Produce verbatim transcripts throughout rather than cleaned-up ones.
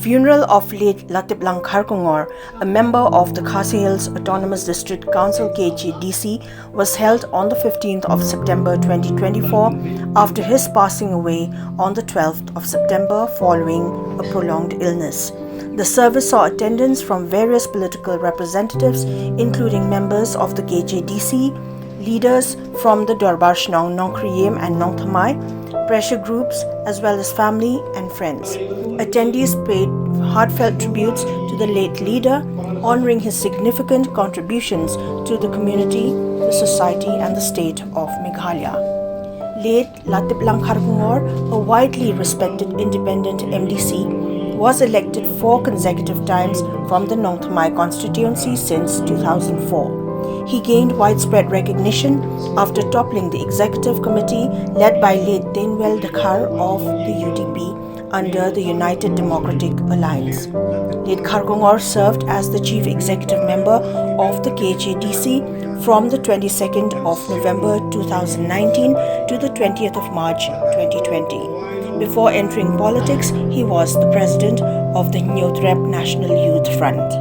Funeral of late Latiplang Kharkongor, a member of the Khasi Hills Autonomous District Council, K H A D C, was held on the fifteenth of September twenty twenty-four after his passing away on the twelfth of September following a prolonged illness. The service saw attendance from various political representatives, including members of the K H A D C, leaders from the Dorbar Shnong Nongkhriem and Nongthymmai, pressure groups, as well as family and friends. Attendees paid heartfelt tributes to the late leader, honoring his significant contributions to the community, the society, and the state of Meghalaya. Late Latiplang Kharkongor, a widely respected independent M D C, was elected four consecutive times from the Nongthymmai constituency since two thousand four. He gained widespread recognition after toppling the executive committee led by late Denwell Dkhar of the U D P under the United Democratic Alliance. Late Kharkongor served as the chief executive member of the K H A D C from the twenty-second of November two thousand nineteen to the twentieth of March twenty twenty. Before entering politics, he was the president of the Hynñiewtrep National Youth Front.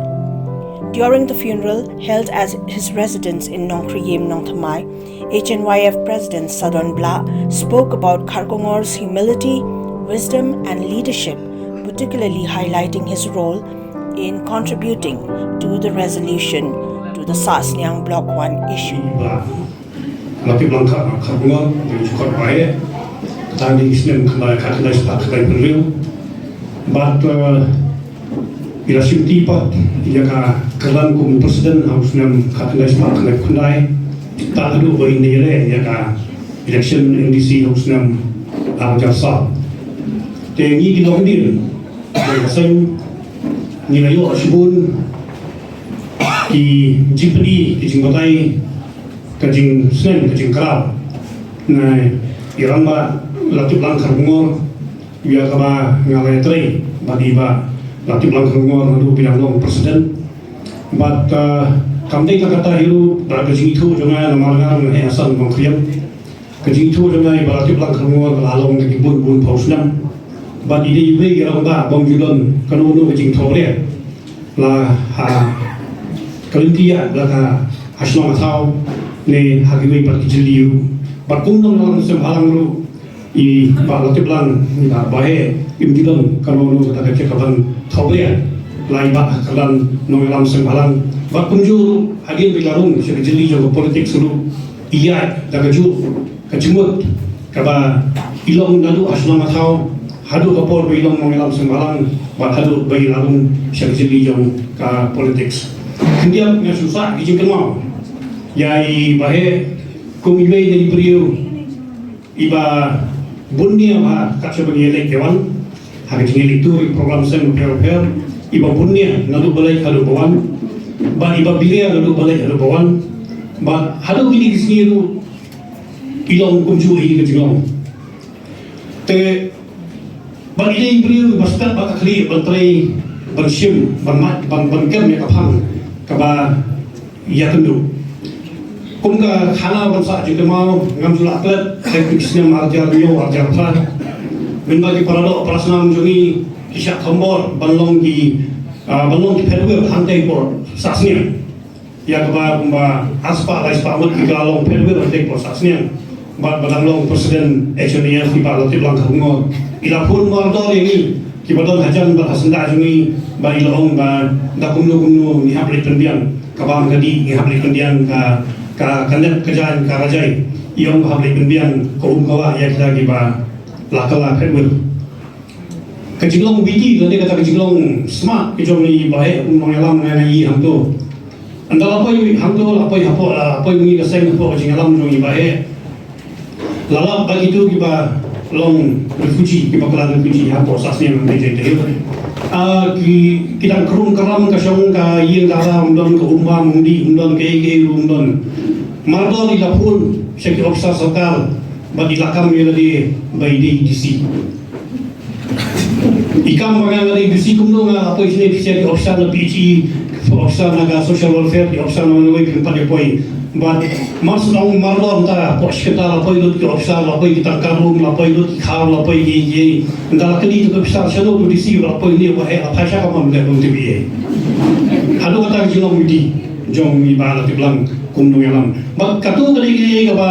During the funeral, held at his residence in Nongkhriem, Nongthymmai, H N Y F President Sadon Blah spoke about Kharkongor's humility, wisdom, and leadership, particularly highlighting his role in contributing to the resolution to the Sahsniang Block one issue. Latiplang Kharkongor, jingkot bai, tang di snem khyndai, khyndai spah khyndai phew hynriew. Bad, eh, ïa la shim ti pat ïa ka kyrdan kum president ha u snem khyndai spah khyndai phew khyndai. Tad haduh ba ïa ïa ka election M D C ha u snem ar hajar saw. Te ngi ki nongdie, ka seng, ngi la ïoh shibun ki jingpyni, ki jingbatai, ka jingsneng, ka jingkraw na i Rangbah Latiplang Kharkongor, ïa kaba nga la ïatrei bad i Bah Latiplang Kharkongor naduh ba i dang long president. Bad, ah, kam dei tang kata hi ruh, bad ka jingithuh jong nga namar nga ruh nga heh ha san Nongkhriem. Ka jingithuh jong nga ïa i Bah Latiplang Kharkongor ka la long da ki bun bun phew snem. Bad i dei iwei i rangbah bym ju don kano kano ka jingthohbria, la ha ka lynti ïa la ka ha shnong ha thaw ne ha kiwei pat ki jylliew. Bad kum nongïalam seng bhalang ruh, i Bah Latiplang, i Bah Bahe, im ju don kano kano kata ka jaka ban thohbria la i Bah ha kyrdan nongïalam seng bhalang. Bad kumjuh ruh hadien ba i la rung sha ka jylli jong ka politics ruh, i ïaid da kajuh ka jingmut kaba i long naduh ha shnong ha thaw haduh ka por ba i long nongïalam seng bhalang bad haduh ba i la rung sha ka jylli jong ka politics. Khyndiat nga shu sah ki jingkynmaw ïa i Bahe kum iwei na i briew iba bun nia bha kat shaba ngi ïaleit ïawan ha ka jingïaleit tour, program seng bapher bapher, iba bun nia naduh ba leit haduh ba wan, bad iba bilia naduh ba leit haduh ba wan, bad haduh kine ki sngi ruh i long kumjuh hi ka jinglong. Te bad i dei i briew iba stad bad ka khlieh ban trei, ban shim, ban mad, ban, ban kem ïa ka phang kaba ïakynduh. Kum ka khana ban sah jingkynmaw, ngam ju lah klet, ha ki snem ar hajar hynñiew, ar hajar phra, mynba ki paradoh parasnam jong ngi ki shah thombor ban long ki, ah, ban long ki phet wir hangtei por Sahsniang. Ïa kaba kumba ar spah lai spah ngut ki la long phet wir hangtei por Sahsniang. Bad ba dang long president H N Y F i Bah Latiplang Kharkongor i la phone mardor ïa ngi kiba don hajan bad ha syndah jong ngi, bad i la ong ba da kumno kumno ngi hap leit pynbiang. Ka bam ka dih ngi hap leit pynbiang ka, ka, ka nep ka jaiñ ka rajai. I ong ba hap leit pynbiang ka um ka wah ïa kita kiba la kylla phet wir. Ka jinglong witi lane kata ka jinglong smart ka jong i Bahe, um nongïalam nga nga i hangto. Ynda la poi hangto, la poi hapoh, la poi ma ngi ka seng hapoh ka jingïalam jong i Bahe. La lap ba kito kiba long refugee, kiba kylla refugee hapoh Sahsniang, ngi jai te. Ah, ki, ki dang krum kram ka shong ka ïing ka la, um don ka um bam, um dih, um don kaei kaei ruh um don. Mardor i la phone sha ki officer sorkar bad i la kam ïa lade ba i dei D C. I kam ba nga nga dei D C kumno, nga la poi shane phi sha ki officer na P H E, officer na ka social welfare, ki officer na wei wei, phim pat ïa poi. Bad mar sdang mar lor ta por shkita la poi lut ki officer, la poi ki tangka rum, la poi lut ki khar, la poi ki ki. Nda la kali tu ki officer shano tu D C la poi ni ba he la phai sha ka mam de kum T V A. Hadu kata ki jong miti jong i ba la tip lang kum nung yalam. Bad katu kali ki ka ba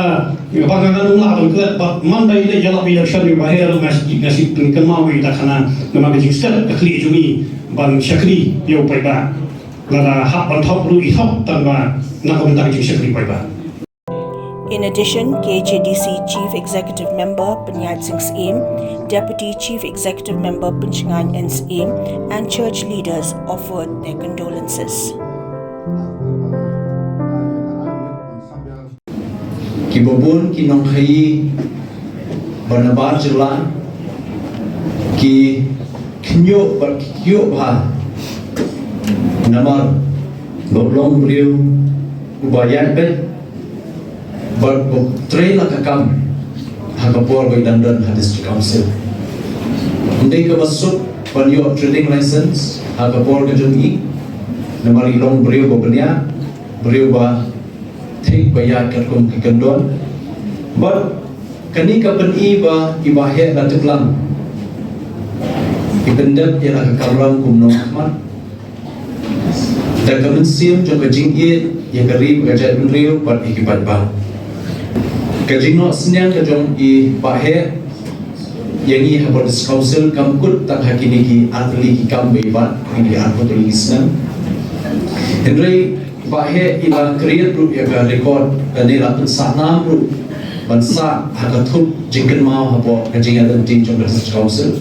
ba nga ngan ula ba ke ba man ba ile yala bi election ba he ru ngas ngas kin kemau wi ta khana nama ka jing skat ka kli jong i ban shakri yo pai ba. Lada hap ban thok ruh i thok tang ba na ka bynta ka jingshakri paidbah. In addition, K H A D C Chief Executive Member Pyniaid Singh Syiem, Deputy Chief Executive Member Pynshngain N Syiem, and church leaders offered their condolences. Kiba bun ki nongkhaii ba nabar jylla ki khynñiuh bad ki kyiuh bha namar ba u long briew uba ïaid beit bad ba trei la ka kam ha ka por ba i dang don ha District Council. Ym dei kaba suk ban ïoh trading license ha ka por ka jong i namar i long briew ba bniah, briew ba thik ba ïaid katkum ki kyndon. Bad kane ka pyni ba i Bah Heh Latiplang i pyndep ïa la ka kamram kum nongkhmat da ka mynsiem jong ka jingïeit ïa ka ri bad ka jaitbynriew bad ïa ki paidbah. Ka jingnoh synñiang ka jong i Bah Heh ïa ngi ha District Council kam kut tang ha kine ki artylli ki kam ba i bat ha kine ki arphew tylli ki snem. Hynrei Bah Heh i la create ruh ïa ka record lane la pynsah nam ruh ban sah ha ka thup jingkynmaw hapoh ka jingïaid lynti jong ka District Council.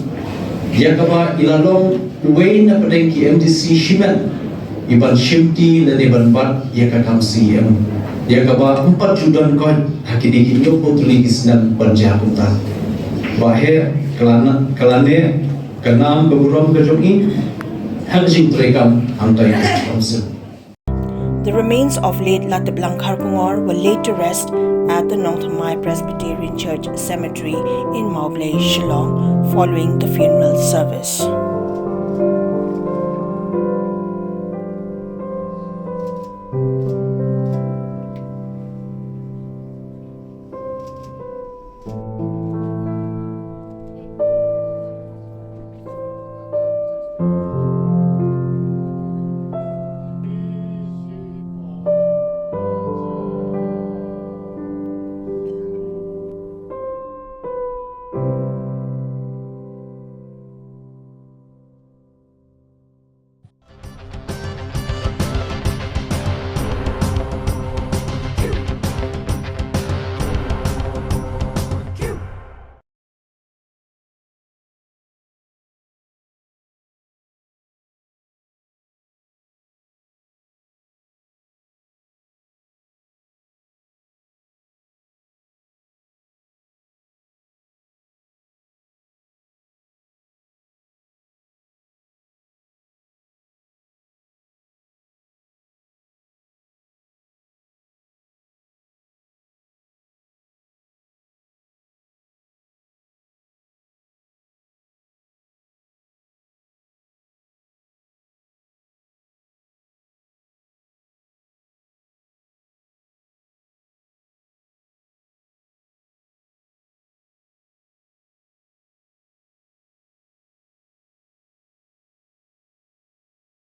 Ïa kaba i la long uwei na pdeng ki M D C shimet i ban shimti lane ban bat ïa ka kam C E M. Ïa kaba ym pat ju don koit ha kine ki hynñiewphew tylli ki snem ban jia kumta. Bah Heh, ka la na, ka la neh ka nam ka burom ka jong i ha ka jingtrei kam hangtai ka District Council. The remains of late Latiplang Kharkongor were laid to rest at the Nongthymmai Presbyterian Church Cemetery in Mawblei, Shillong, following the funeral service.